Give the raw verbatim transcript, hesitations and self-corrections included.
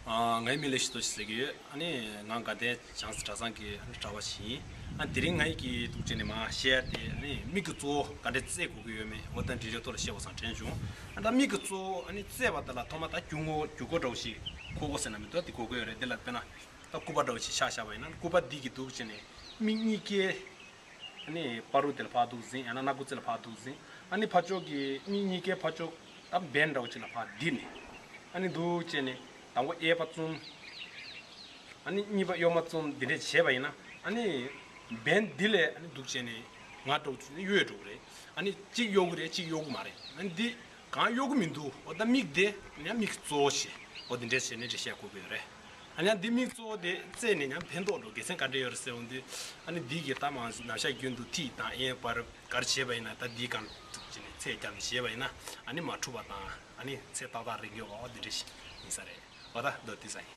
ཨ། ངའི་མིང་ལ་ཤི་ཏོ་ཞེས་ཟེར་གྱི་ཡོད། ཨ་ནི་ང་དགའ་ལྡན་བྱང་རྩེ་གྲྭ་ཚང་གི་ཨ་ནི་གྲྭ་པ་ཞིག་ཡིན། ཨ། དེ་རིང་ང་ཡི་གི་འདུག་བྱས་ནས་མ་བཤད་ཡ་དེ། ཨ་ནི་མིག་གི་གཙོ་བོ་ག་འདྲས་བཙལ་དགོས་ཀྱི་ཡོད་མེད་འོ་ད་འདི་རིགས་ཐོག་ལ་བཤད་དགོས་བསམ་དྲན་བྱུང་། ཨ་ད་མིག་གི་གཙོ་བོ་ཨ་ནི་བཙལ་བ་དེ་ལ་ཐོག་མ་ད་རྒྱུ་ངོ་རྒྱུ་སྒོ་འདྲ་བོ་ཞིག་ཁོ་དགོས་ཟེར་ན་མི་འདུག་དེ་དགོས་ཀྱི་ཡོད་རེད། དེ་ལ་དཔེར་ན་ད་སྐུད་པ་འདྲ་བོ་ཞིག་ཤ་བཞག་པ་ཡིན་ན། སྐུད་པ་འདི་གི་འདུག་བྱས་ནས་མིག་གཉིས་ཀའི་ཨ་ནི་བར་རུ་དེ་ལ་ཕར་འདུག་ཟིན། ཡང་ན་སྣ་ཁུག་རྩེ་ལ་ཕར་འདུག་ཟིན། ཨ་ནི་ཕར་ཕྱོགས་ཀྱི་མིག་གཉིས་ཀའི་ཕར་ཕྱོགས་ད་འབེན་འདྲ་བོ་ཅིག་ལ་ཕར་བསྡད་ནས། ཨ་ནི་འདུག་བྱས་ནས་དང་པོ་གཡས་པ་བཙུམ། ཨ་ནི་གཉིས་པ་གཡོན་མ་བཙུམ། འདི་འདྲས་བྱས་པ་ཡིན་ན། ཨ་ནི་འབེན་འདི་ལས་ཨ་ནི་འདུག་བྱས་ནས་ང་འདྲ་བོ་ཅིག་གཡོལ་འགྲོ་གི་རེད། ཨ་ནི་གཅིག་གཡོལ་གི་རེད། གཅིག་གཡོལ་གི་མ་རེད། ཨ་ནི་འདི་གང་གཡོལ་གི་མི་འདུག་འོ་ད་མིག་དེ་ཡང་མིག་གཙོ་བོ་བྱས། འོ་འདི་འདྲས་བྱས་ནས་འགྲེལ་བཤད་དགོས་ཀྱི་ཡོད་རེད། ཨ་ནི་འདི་མིག་གཙོ་བོ་དེ་བཙལ་ནས་ཡང་ཕན་ཐོགས་འགྲོ་དགེ་མཚན་ག་འདྲས་ཡོད་རེད་ཟེར་འོང་དུས། ཨ་ནི་འདི་གི་ད་མང་ནམ་ཞག་རྒྱུན་དུ་ཐིག་དང་དབྱེན་བར་གར་བྱས་པ་ཡིན་ན། ད་འདི་གང་ཐུབ་ཀྱི་ནས་ཚད་བརྒྱབ་ནས་བྱས་པ་ཡིན་ན། ཨ་ནི་མ་འཁྲུག་པ་དང་། ཨ་ནི་ཚད་ཏག་ཏག་རེད་འགྱོ་བ། འོ་འདི་འདྲས་ཡིན་ས་རེད། འོ་ད་མདོར་བསྡུས་ས་ཡིན།